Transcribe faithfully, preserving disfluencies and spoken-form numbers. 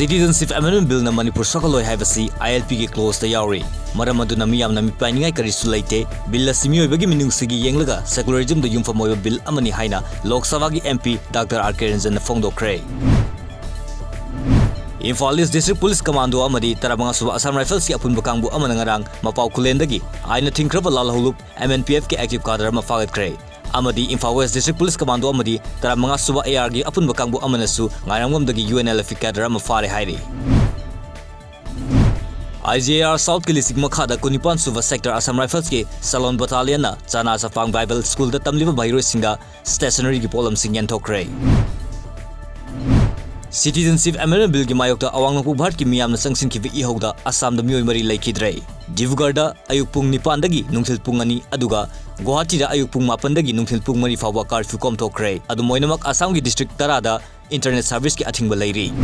Citizenship Amendment Billꯅ Manipur ꯁꯣꯛꯍꯜꯂꯣꯏ ꯍꯥꯏꯕꯁꯤ ILPꯒꯤ clauseꯇ ꯌꯥꯎꯔꯤ꯫ ꯃꯔꯝ ꯑꯗꯨꯅ ꯃꯤꯌꯥꯝꯅ ꯃꯤꯠ ꯄꯥꯏꯅꯤꯡꯉꯥꯏ ꯀꯔꯤꯁꯨ ꯂꯩꯇꯦ꯫ Billꯁꯤ ꯃꯤꯑꯣꯏꯕꯒꯤ ꯃꯤꯅꯨꯡꯁꯤꯒꯤ ꯌꯦꯡꯂꯒ secularismꯗ ꯌꯨꯝꯐꯝ ꯑꯣꯏꯕ bill ꯑꯃꯅꯤ ꯍꯥꯏꯅ ꯂꯣꯛ ꯁꯚꯥꯒꯤ MP Doctor R K Ranjanꯅ ꯐꯣꯡꯗꯣꯛꯈ꯭ꯔꯦ꯫ Imphal East District Police Commando ꯑꯃꯗꯤ ꯇꯔꯥꯃꯉꯥ ꯁꯨꯕ Assam Riflesꯀꯤ ꯑꯄꯨꯟꯕ ꯀꯥꯡꯕꯨ ꯑꯃꯅ ꯉꯔꯥꯡ ꯃꯄꯥꯎ ꯈꯨꯂꯦꯟꯗꯒꯤ ꯑꯥꯏꯟꯅ ꯊꯤꯡꯈ꯭ꯔꯕ ꯂꯥꯜꯍꯧꯂꯨꯞ MNPFꯀꯤ active cadre ꯑꯃ ꯐꯥꯒꯠꯈ꯭ꯔꯦ꯫ ꯑꯃꯗꯤ Imphal West District Police Commando ꯑꯃꯗꯤ ꯇꯔꯥꯃꯉꯥ ꯁꯨꯕ ARꯒꯤ ꯑꯄꯨꯟꯕ ꯀꯥꯡꯕꯨ ꯑꯃꯅꯁꯨ ꯉꯥꯏꯔꯝꯉꯝꯗꯒꯤ UNLFꯀꯤ cadre ꯑꯃ ꯐꯥꯔꯦ ꯍꯥꯏꯔꯤ꯫ IGAR Southꯀꯤ ꯂꯤꯁꯤꯡ ꯃꯈꯥꯗ ꯀꯨꯟꯅꯤꯄꯥꯟ ꯁꯨꯕ Sector Assam Riflesꯀꯤ Salon Battalionꯅ ꯆꯅꯥ ꯆꯐꯥꯡ Bible Schoolꯗ ꯇꯝꯂꯤꯕ ꯃꯍꯩꯔꯣꯏꯁꯤꯡꯗ stationeryꯒꯤ ꯄꯣꯠꯂꯝꯁꯤꯡ ꯌꯦꯟꯊꯣꯛꯈ꯭ꯔꯦ꯫ Citizenship Amendment Billꯒꯤ ꯃꯥꯌꯣꯛꯇ ꯑꯋꯥꯡ ꯅꯣꯡꯄꯣꯛ ꯚꯥꯔꯠꯀꯤ ꯃꯤꯌꯥꯝꯅ ꯆꯪꯁꯤꯟꯈꯤꯕ ꯏꯍꯧꯗ ꯑꯁꯥꯝꯗ ꯃꯤꯑꯣꯏ ꯃꯔꯤ ꯂꯩꯈꯤꯗ꯭ꯔꯦ꯫ ꯗꯤꯕ꯭ꯔꯨꯒꯔꯗ ꯑꯌꯨꯛ ꯄꯨꯡ ꯅꯤꯄꯥꯟꯗꯒꯤ ꯅꯨꯡꯊꯤꯜ ꯄꯨꯡ ꯑꯅꯤ, ꯑꯗꯨꯒ ꯒꯨꯋꯥꯍꯥꯇꯤꯗ ꯑꯌꯨꯛ ꯄꯨꯡ ꯃꯥꯄꯟꯗꯒꯤ ꯅꯨꯡꯊꯤꯜ ꯄꯨꯡ ꯃꯔꯤ ꯐꯥꯎꯕ curfew ꯀꯣꯝꯊꯣꯛꯈ꯭ꯔꯦ꯫ ꯑꯗꯨꯝ ꯑꯣꯏꯅꯃꯛ, ꯑꯁꯥꯝꯒꯤ district ꯇꯔꯥꯗ internet serviceꯀꯤ ꯑꯊꯤꯡꯕ ꯂꯩꯔꯤ꯫